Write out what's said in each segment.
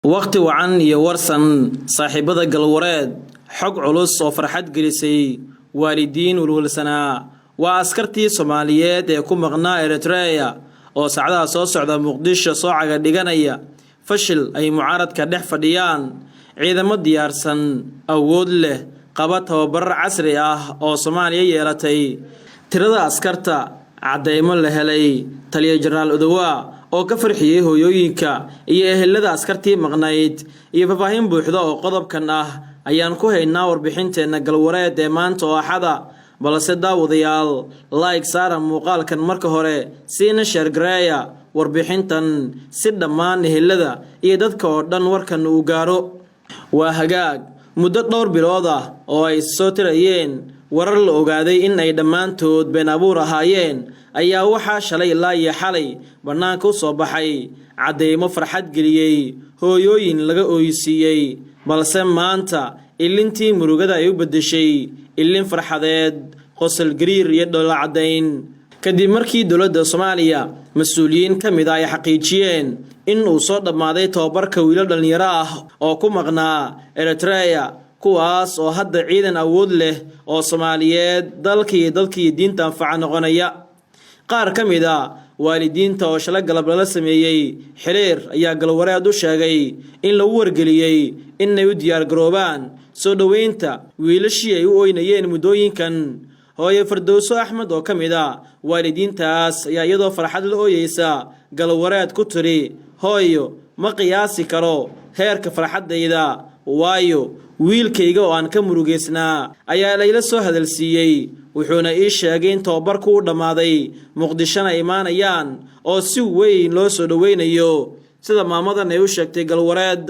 Wakhti wacan iyo warsan, saaxiibada Galwareed. Xog culus oo farxad gelisay waalidiin welwelsanaa waa askartii Soomaaliyeed ee ku maqnaa Eritrea oo saacadaha soo socda Muqdisho soo caga dhiganaya. Fashil ay mucaaradka dhex fadhiyaan, ciidamo diyaarsan, awood leh, qaba tababarar casri ah oo Soomaaliya yeelatay, tirada askarta, caddeymo la helay, taliya Jenaraal Odowaa oo ka farxiyey hooyooyinka iyo ehelada askartii maqnayd, iyo faahfaahin buuxda oo qodobkan ah ayaan ku haynaa warbixinteenna Galwareed ee maanta oo Axada. Balse daawadayaal, like saara muuqaalkan marka hore, siina share gareeya warbixintan si dhammaan ehelada iyo dadka oo dhan warkan uu gaaro. Waa hagaag. Muddo dhowr bilood ah oo ay soo tirayeen warar la ogaaday in ay dhammaantood been abuur ahaayeen ayaa waxaa shalay ilaa iyo xalay bannaanka u soo baxay caddeymo farxad geliyey hooyooyin laga ooysiiyey, balse maanta ilintii murugada ay u beddeshay ilin farxadeed, qosol gariir iyo dhoola caddayn, kadib markii dowladda Soomaaliya mas-uuliyiin ka mid a ay xaqiijiyeen in uu soo dhammaaday tababarka wiilo dhallinyaro ah oo ku maqnaa Eritrea, kuwaas oo hadda ciidan awood leh oo Soomaaliyeed, dalkii dadkii diinta anfaca noqonaya. Qaar ka mid a waalidiinta oo shala galab lala sameeyey xiriir ayaa Galwareed u sheegay in lagu wargeliyey inay u diyaargaroobaan soo dhoweynta wiilashii ay u oynayeen muddooyinkan. Hooye Fardowso Axmed oo ka mid a waalidiintaas ayaa iyadoo farxad la ooyeysa Galwareed ku tiri: "Hooyo, ma qiyaasi karo heerka farxaddayda, waayo wiilkayga oo aan ka murugaysnaa ayaa layla soo hadalsiiyey, wuxuuna ii sheegay in tababarku u dhammaaday, Muqdishona imaanayaan oo si weyn loo soo dhoweynayo." Sida maamadan ay u sheegtay Galwareed,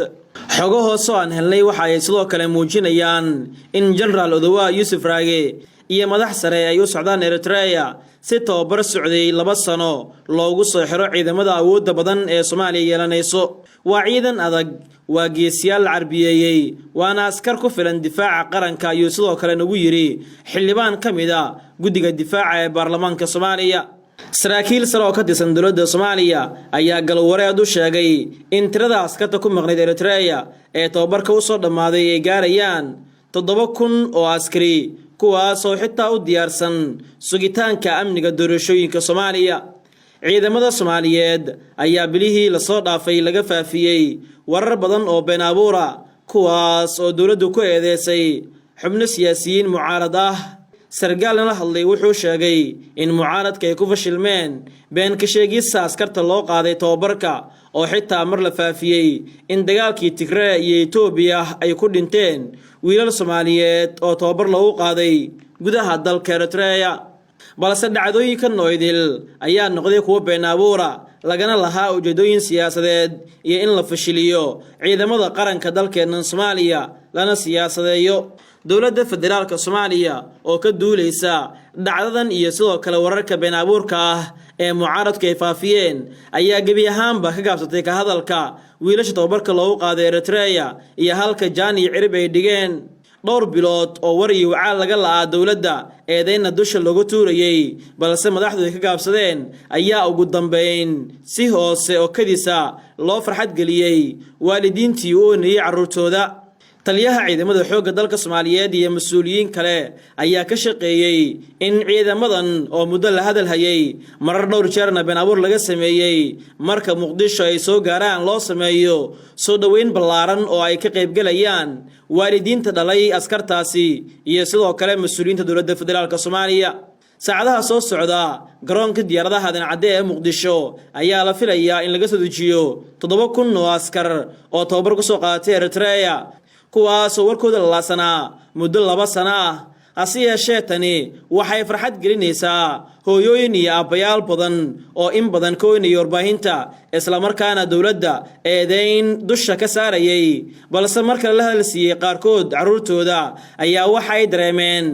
xogo hoose oo aan helnay waxa ay sidoo kale muujinayaan in Jenaraal Odowaa Yuusuf Raage iyo madax sare ay u socdaan Eritrea si tababar socday 2 sano loogu soo xiro ciidamada awoodda badan ee Soomaaliya yeelanayso. "Waa ciidan adag, waa geesiyaal la carbiyeeyey, waana askar ku filan difaaca qaranka," ayuu sidoo kale nagu yidhi xildhibaan ka mid a guddiga difaaca ee baarlamaanka Soomaaliya. Saraakiil sare oo ka tirsan dowladda Soomaaliya ayaa Galwareed u sheegay in tirada askarta ku maqnayd Eritrea ee tababarka u soo dhammaaday ay gaarayaan 7000 oo askari, kuwaas oo xitaa u diyaarsan sugitaanka amniga doorashooyinka Soomaaliya. Ciidamada Soomaaliyeed ayaa bilihii lasoo dhaafay laga faafiyey warar badan oo been abuura, kuwaas oo dowladdu ku eedeysay xubno siyaasiyiin mucaarad ah. Sargaalna la hadlay wuxuu sheegay in mucaaradka ay ku fashilmeen been ka sheegista askarta loo qaaday tababarka, oo xitaa mar la faafiyey in dagaalkii Tigree iyo Etoobiya ay ku dhinteen wiilal Soomaaliyeed oo tababar loogu qaaday gudaha dalka Eritrea. Balse dhacdooyinka noydil ayaa noqday kuwo been abuura, lagana lahaa ujeedooyin siyaasadeed iyo in la fashiliyo ciidamada qaranka dalkeennan Soomaaliya, lana siyaasadeeyo. Dowladda federaalka Soomaaliya oo ka duuleysa dhacdadan iyo sidoo kale wararka been abuurka ah ee mucaaradku ay faafiyeen ayaa gebi ahaanba ka gaabsatay ka hadalka wiilasha tababarka loogu qaaday Eritrea iyo halka jaan iyo cirib ay dhigeen. Dhowr bilood oo war iyo wacaal laga la'aa dowladda, eedeynna dusha looga tuurayey, balse madaxdu ay ka gaabsadeen, ayaa ugu dambeyn si hoose oo kadisa loo farxad geliyey waalidiintii u oonayey carruurtooda. Taliyaha ciidamada xoogga dalka Soomaaliyeed iyo mas-uuliyiin kale ayaa ka shaqeeyey in ciidamadan oo muddo la hadal hayay, marar dhowr jeerna been abuur laga sameeyey, marka Muqdisho ay soo gaaraan loo sameeyo soo dhoweyn ballaaran oo ay ka qaybgelayaan waalidiinta dhalay askartaasi iyo sidoo kale mas-uuliyiinta dowladda federaalka Soomaaliya. Saacadaha soo socda garoonka diyaaradaha Aadan Cadde ee Muqdisho ayaa la filayaa in laga soo dejiyo 7000 oo askar oo tababar kusoo qaadatay Eritrea, kuwaasoo warkooda lalaasanaa muddo 2 sano ah. Hase yeeshee tani waxay farxad gelinaysaa hooyooyin iyo aabbayaal badan oo in badan ka oynaya warbaahinta, islamarkaana dowladda eedeyn dusha ka saarayay. Balse marka lala hadalsiiyey qaarkood carruurtooda ayaa waxay dareemeen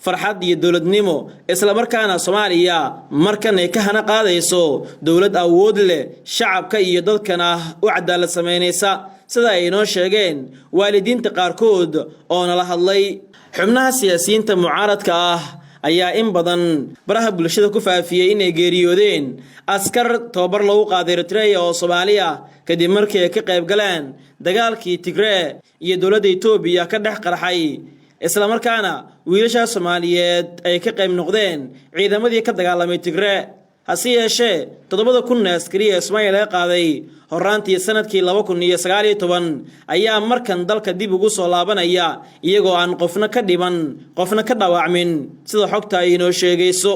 farxad iyo dowladnimo, islamarkaana Soomaaliya markan ay ka hana qaadayso dowlad awood leh, shacabka iyo dadkana u cadaalad samaynaysa, sida ay inoo sheegeen waalidiinta qaarkood oo nala hadlay. Xubnaha siyaasiyiinta mucaaradka ah ayaa in badan baraha bulshada ku faafiyey inay geeriyoodeen askar tababar lagu qaaday Eritreya oo Soomaali ah, kadib markii ay ka qayb galeen dagaalkii Tigree iyo dowladda Itoobiya ka dhex qarxay, islamarkaana wiilasha Soomaaliyeed ay ka qayb noqdeen ciidamadii ka dagaalamay Tigree. Hase yeeshee, 7,000 ee askari ee Soomaaliya laga qaaday horaantii sanadkii 2019 ayaa markan dalka dib ugu soo laabanaya, iyagoo aan qofna ka dhiban, qofna ka dhaawacmin, sida xogta ay inoo sheegayso.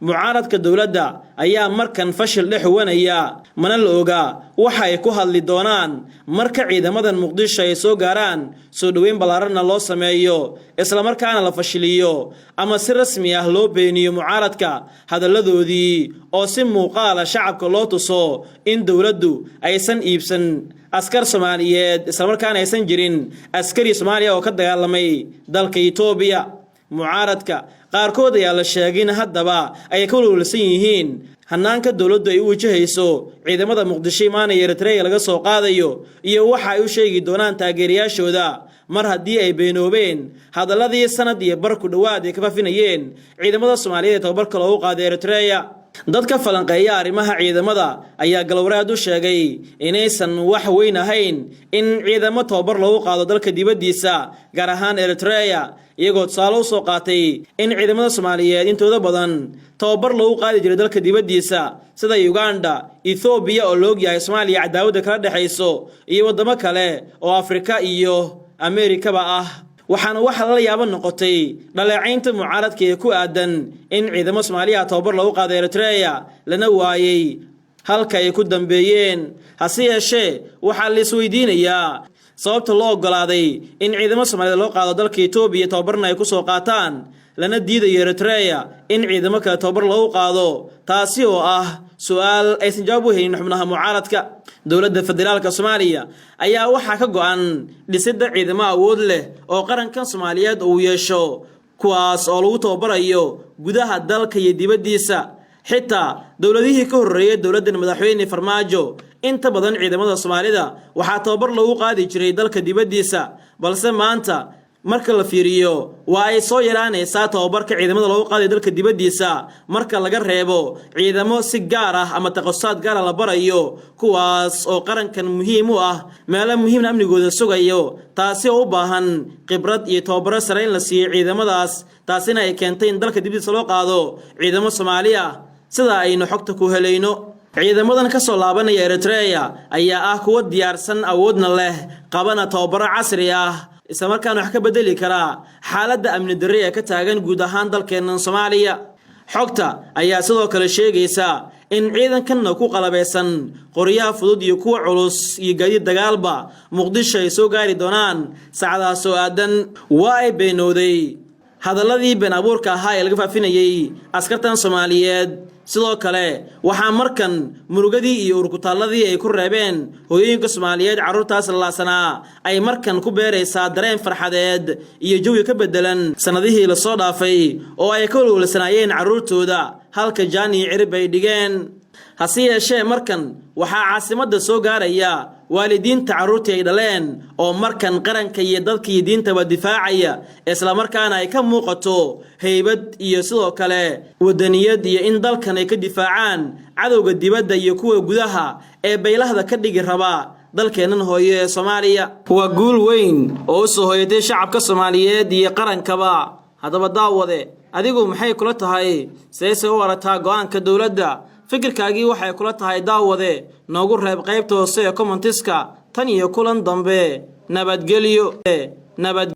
Mucaaradka dowladda ayaa markan fashil dhex huwanaya, mana la oga waxa ay ku hadli doonaan marka ciidamadan Muqdisho ay soo gaaraan, soo dhoweyn ballaaranna loo sameeyo, islamarkaana la fashiliyo ama si rasmi ah loo beeniyo mucaaradka hadalladoodii, oo si muuqaala shacabka loo tuso in dowladdu aysan iibsan askar Soomaaliyeed, islamarkaana aysan jirin askari Soomaaliya oo ka dagaalamay dalka Itoobiya. Mucaaradka qaarkood ayaa la sheegay in haddaba ay ka walwalsan yihiin hanaanka dowladdu ay u wajahayso ciidamada Muqdisho imaanaya, Eritreya laga soo qaadayo, iyo waxa ay u sheegi doonaan taageerayaashooda mar haddii ay beenoobeen hadalladii sanad iyo bar ku dhowaad ay ka faafinayeen ciidamada Soomaaliyeed ee tababarka loogu qaaday Eritreya. Dadka falanqeeya arrimaha ciidamada ayaa Galwareed u sheegay inaysan wax weyn ahayn in ciidamo tababar loogu qaado dalka dibaddiisa, gaar ahaan Eritreya, iyagoo tusaale u soo qaatay in ciidamada Soomaaliyeed intooda badan tababar loogu qaadi jiray dalka dibaddiisa, sida Uganda, Ethoobiya oo la ogyahay Soomaaliya cadaawadda kala dhexayso, iyo waddamo kale oo Afrika iyo Ameerikaba ah. Waxaana waxa lala yaabo noqotay dhaleecaynta mucaaradka ee ku aadan in ciidamo Soomaaliya tababar lagu qaaday Eritreya, lana waayey halka ay ku dambeeyeen. Hase yeeshee, waxaa la isweydiinayaa sababta loo oggolaaday in ciidamo Soomaaliyeed loo qaado dalka Itoobiya, tababarna ay ku soo qaataan, lana diidayo Eritreya in ciidamo kale tababar loogu qaado, taasi oo ah su-aal aysan jawaab u haynin xubnaha mucaaradka. Dowladda federaalka Soomaaliya ayaa waxaa ka go-an dhisidda ciidamo awood leh oo qarankan Soomaaliyeed uu yeesho, kuwaas oo lagu tababarayo gudaha dalka iyo dibaddiisa. Xitaa dowladihii ka horreeyay dowladdan madaxweyne Farmaajo, inta badan ciidamada Soomaalida waxaa tababar loogu qaadi jiray dalka dibaddiisa, balse maanta marka la fiiriyo waa ay soo yaraanaysaa tababarka ciidamada loogu qaadayo dalka dibaddiisa, marka laga reebo ciidamo si gaar ah ama takhasusaad gaara la barayo, kuwaas oo qarankan muhiim u ah, meelo muhiimna amnigooda sugayo, taasi oo u baahan khibrad iyo tababaro sare in la siiyo ciidamadaas, taasina ay keentay in dalka dibaddiisa loo qaado ciidamo Soomaali ah, sida aynu xogta ku helayno. Ciidamadan ka soo laabanaya Eritreya ayaa ah kuwo diyaarsan, awoodna leh, qabana tababaro casri ah, islamarkaana wax ka bedeli karaa xaaladda amni darri ee ka taagan guud ahaan dalkeennan Soomaaliya. Xogta ayaa sidoo kale sheegaysa in ciidankanna ku qalabaysan qoryaha fudud iyo kuwa culus iyo gaadiid dagaalba Muqdisho ay soo gaari doonaan saacadaha soo aadan. Waa ay beenowday hadalladii been abuurka ahaa ee laga faafinayey askartan Soomaaliyeed. Sidoo kale, waxaa markan murugadii iyo urkutaalladii ay ku reebeen hooyooyinka Soomaaliyeed carruurtaas lalaasanaa ay markan ku beeraysaa dareen farxadeed iyo jawi ka beddelan sannadihii lasoo dhaafay oo ay ka walwalsanaayeen carruurtooda halka jaan iyo cirib ay dhigeen. Hase yeeshee, markan waxaa caasimadda soo gaaraya waalidiinta carruurtii ay dhaleen oo markan qaranka iyo dadka iyo diintaba difaacaya, islamarkaana ay ka muuqato haybad iyo sidoo kale wadaniyad, iyo in dalkan ay ka difaacaan cadowga dibadda iyo kuwa gudaha ee baylahda ka dhigi raba dalkeennan hooyo ee Soomaaliya. Waa guul weyn oo u soo hoyatay shacabka Soomaaliyeed iyo qarankaba. Haddaba daawade, adigu maxay kula tahay? Seese u aragtaa go-aanka dowladda? Fikirkaagii waxay kula tahay, daawade, noogu reeb qaybta hoose ee comments-ka. Tan iyo kulan dambe, nabadgelyo, nabad.